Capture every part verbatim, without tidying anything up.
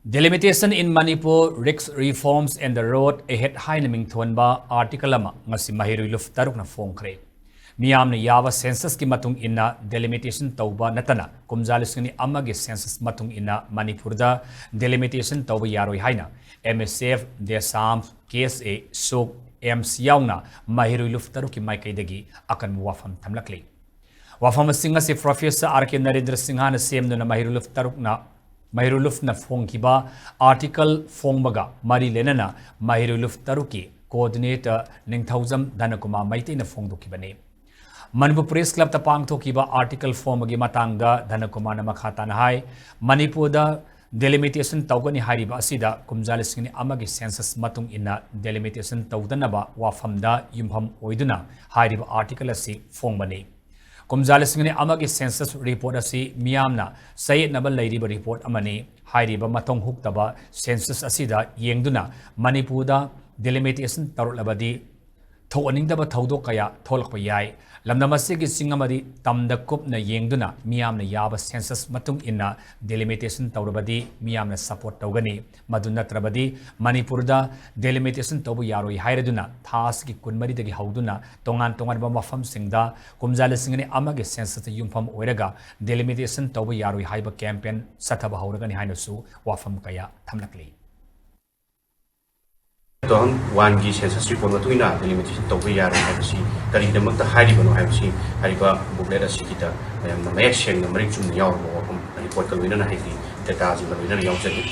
Delimitation in Manipur, Risk, Reforms and the Road Ahead ꯍꯥꯏꯅ ꯃꯤꯡꯊꯣꯟꯕ article ꯑꯃ ꯉꯁꯤ ꯃꯍꯩꯔꯣꯏ ꯂꯨꯞ ꯇꯔꯨꯛꯅ ꯐꯣꯡꯈ꯭ꯔꯦ꯫ ꯃꯤꯌꯥꯝꯅ ꯌꯥꯕ censusꯀꯤ ꯃꯇꯨꯡ ꯏꯟꯅ delimitation ꯇꯧꯕ ꯅꯠꯇꯅ ꯀꯨꯝꯖꯥ ꯂꯤꯁꯤꯡ ꯑꯅꯤ ꯑꯃꯒꯤ census ꯃꯇꯨꯡ ꯏꯟꯅ ꯃꯅꯤꯄꯨꯔꯗ delimitation ꯇꯧꯕ ꯌꯥꯔꯣꯏ ꯍꯥꯏꯅ M S F, DESAM, K S A, SoC, AIMS ꯌꯥꯎꯅ ꯃꯍꯩꯔꯣꯏ ꯂꯨꯞ ꯇꯔꯨꯛꯀꯤ ꯃꯥꯏꯀꯩꯗꯒꯤ ꯑꯀꯟꯕ ꯋꯥꯐꯝ ꯊꯝꯂꯛꯂꯤ꯫ ꯋꯥꯐꯝꯁꯤꯡ ꯑꯁꯤ Professor R K ꯅꯔꯦꯟꯗ꯭ꯔ ꯁꯤꯡꯍꯅ ꯁꯦꯝꯗꯨꯅ ꯃꯍꯩꯔꯣꯏ ꯂꯨꯞ ꯇꯔꯨꯛꯅ, ꯃꯍꯩꯔꯣꯏ ꯂꯨꯞꯅ ꯐꯣꯡꯈꯤꯕ article ꯐꯣꯡꯕꯒ ꯃꯔꯤ ꯂꯩꯅꯅ ꯃꯍꯩꯔꯣꯏ ꯂꯨꯞ ꯇꯔꯨꯛꯀꯤ coordinator ꯅꯤꯡꯊꯧꯖꯝ ꯙꯅꯀꯨꯃꯥꯔ ꯃꯩꯇꯩꯅ ꯐꯣꯡꯗꯣꯛꯈꯤꯕꯅꯤ꯫ ꯃꯅꯤꯄꯨꯔ Press Clubꯇ ꯄꯥꯡꯊꯣꯛꯈꯤꯕ article ꯐꯣꯡꯕꯒꯤ ꯃꯇꯥꯡꯗ ꯙꯅꯀꯨꯃꯥꯔꯅ ꯃꯈꯥ ꯇꯥꯅ ꯍꯥꯏ, ꯃꯅꯤꯄꯨꯔꯗ delimitation ꯇꯧꯒꯅꯤ ꯍꯥꯏꯔꯤꯕ ꯑꯁꯤꯗ ꯀꯨꯝꯖꯥ ꯂꯤꯁꯤꯡ ꯑꯅꯤ ꯑꯃꯒꯤ census ꯃꯇꯨꯡ ꯏꯟꯅ delimitation ꯇꯧꯗꯅꯕ ꯋꯥꯐꯝꯗ ꯌꯨꯝꯐꯝ ꯑꯣꯏꯗꯨꯅ ꯍꯥꯏꯔꯤꯕ article ꯑꯁꯤ ꯐꯣꯡꯕꯅꯤ꯫ ꯀꯨꯝꯖꯥ ꯂꯤꯁꯤꯡ ꯑꯅꯤ ꯑꯃꯒꯤ census report ꯑꯁꯤ ꯃꯤꯌꯥꯝꯅ ꯆꯌꯦꯠꯅꯕ ꯂꯩꯔꯤꯕ report ꯑꯃꯅꯤ꯫ ꯍꯥꯏꯔꯤꯕ ꯃꯊꯧ ꯍꯨꯛꯇꯕ census ꯑꯁꯤꯗ ꯌꯦꯡꯗꯨꯅ ꯃꯅꯤꯄꯨꯔꯗ delimitation ꯇꯧꯔꯛꯂꯕꯗꯤ ꯊꯣꯛꯍꯟꯅꯤꯡꯗꯕ ꯊꯧꯗꯣꯛ ꯀꯌꯥ ꯊꯣꯛꯂꯛꯄ ꯌꯥꯏ꯫ ꯂꯝꯗꯝ ꯑꯁꯤꯒꯤ ꯆꯤꯡ ꯑꯃꯗꯤ ꯇꯝꯗ ꯀꯨꯞꯅ ꯌꯦꯡꯗꯨꯅ ꯃꯤꯌꯥꯝꯅ ꯌꯥꯕ census ꯃꯇꯨꯡ ꯏꯟꯅ delimitation ꯇꯧꯔꯕꯗꯤ ꯃꯤꯌꯥꯝꯅ support ꯇꯧꯒꯅꯤ꯫ ꯃꯗꯨ ꯅꯠꯇ꯭ꯔꯕꯗꯤ ꯃꯅꯤꯄꯨꯔꯗ delimitation ꯇꯧꯕ ꯌꯥꯔꯣꯏ ꯍꯥꯏꯔꯗꯨꯅ ꯊꯥ ꯑꯁꯤꯒꯤ ꯀꯨꯟꯃꯔꯤꯗꯒꯤ ꯍꯧꯗꯨꯅ ꯇꯣꯉꯥꯟ ꯇꯣꯉꯥꯟꯕ ꯃꯐꯝꯁꯤꯡꯗ ꯀꯨꯝꯖꯥ ꯂꯤꯁꯤꯡ ꯑꯅꯤ ꯑꯃꯒꯤ censusꯇ ꯌꯨꯝꯐꯝ ꯑꯣꯏꯔꯒ delimitation ꯇꯧꯕ ꯌꯥꯔꯣꯏ ꯍꯥꯏꯕ campaign ꯆꯠꯊꯕ ꯍꯧꯔꯒꯅꯤ ꯍꯥꯏꯅꯁꯨ ꯋꯥꯐꯝ ꯀꯌꯥ ꯊꯝꯂꯛꯂꯤ꯫ two thousand one ꯒꯤ census report ꯃꯇꯨꯡ ꯏꯟꯅ delimitation ꯇꯧꯕ ꯌꯥꯔꯣꯏ ꯍꯥꯏꯕꯁꯤ ꯀꯔꯤꯒꯤꯗꯃꯛꯇ ꯍꯥꯏꯔꯤꯕꯅꯣ ꯍꯥꯏꯕꯁꯤ ꯍꯥꯏꯔꯤꯕ booklet ꯑꯁꯤꯒꯤꯗ ꯌꯥꯝꯅ ꯃꯌꯦꯛ ꯁꯦꯡꯅ ꯃꯔꯤꯛ ꯆꯨꯝꯅ ꯌꯥꯎꯔꯕ ꯋꯥꯐꯝ reportꯀ ꯂꯣꯏꯅꯅ ꯍꯥꯏꯗꯤ dataꯁꯤꯡꯒ ꯂꯣꯏꯅꯅ ꯌꯥꯎꯖꯔꯤ꯫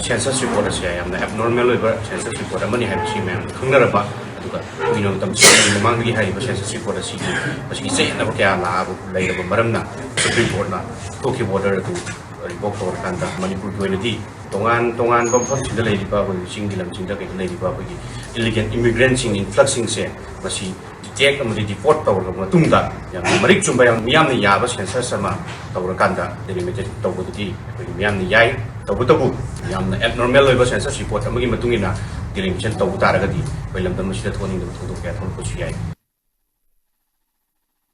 Census report ꯑꯁꯤ ꯌꯥꯝꯅ abnormal ꯑꯣꯏꯕ census report ꯑꯃꯅꯤ ꯍꯥꯏꯕꯁꯤ ꯃꯌꯥꯝꯅ ꯈꯪꯅꯔꯕ, ꯑꯗꯨꯒ ꯀꯨꯏꯅ ꯃꯇꯝ ꯆꯪꯕꯒꯤ ꯃꯃꯥꯡꯗꯒꯤ ꯍꯥꯏꯔꯤꯕ census report ꯑꯁꯤꯒꯤ ꯃꯁꯤꯒꯤ ꯆꯌꯦꯠꯅꯕ ꯀꯌꯥ ꯂꯥꯛꯑꯕ ꯂꯩꯔꯕ ꯃꯔꯝꯅ Supreme Courtꯅ ꯊꯣꯛꯈꯤꯕ order ꯑꯗꯨ revoke ꯇꯧꯔꯀꯥꯟꯗ ꯃꯅꯤꯄꯨꯔꯒꯤ ꯑꯣꯏꯅꯗꯤ ꯇꯣꯉꯥꯟ ꯇꯣꯉꯥꯟꯕ ꯃꯐꯝꯁꯤꯡꯗ ꯂꯩꯔꯤꯕ ꯑꯩꯈꯣꯏꯒꯤ ꯆꯤꯡꯒꯤ ꯂꯝꯁꯤꯡꯗ ꯀꯩꯗ ꯂꯩꯔꯤꯕ ꯑꯩꯈꯣꯏꯒꯤ illegal immigrantꯁꯤꯡ influxꯁꯤꯡꯁꯦ ꯃꯁꯤ detect ꯑꯃꯗꯤ deport ꯇꯧꯔꯕ ꯃꯇꯨꯡꯗ ꯌꯥꯝꯅ ꯃꯔꯤꯛ ꯆꯨꯝꯕ ꯌꯥꯝ ꯃꯤꯌꯥꯝꯅ ꯌꯥꯕ census ꯑꯃ ꯇꯧꯔꯀꯥꯟꯗ delimitation ꯇꯧꯕꯗꯨꯗꯤ ꯑꯩꯈꯣꯏꯒꯤ ꯃꯤꯌꯥꯝꯅ ꯌꯥꯏ꯫ ꯇꯧꯕꯇꯕꯨ ꯌꯥꯝꯅ abnormal ꯑꯣꯏꯕ census report ꯑꯃꯒꯤ ꯃꯇꯨꯡ ꯏꯟꯅ delimitation ꯇꯧꯕ ꯇꯥꯔꯒꯗꯤ ꯑꯩꯈꯣꯏ ꯂꯝꯗꯝ ꯑꯁꯤꯗ ꯊꯣꯛꯍꯟꯅꯤꯡꯗꯕ ꯊꯧꯗꯣꯛ ꯀꯌꯥ ꯊꯣꯛꯂꯛꯄꯁꯨ ꯌꯥꯏ꯫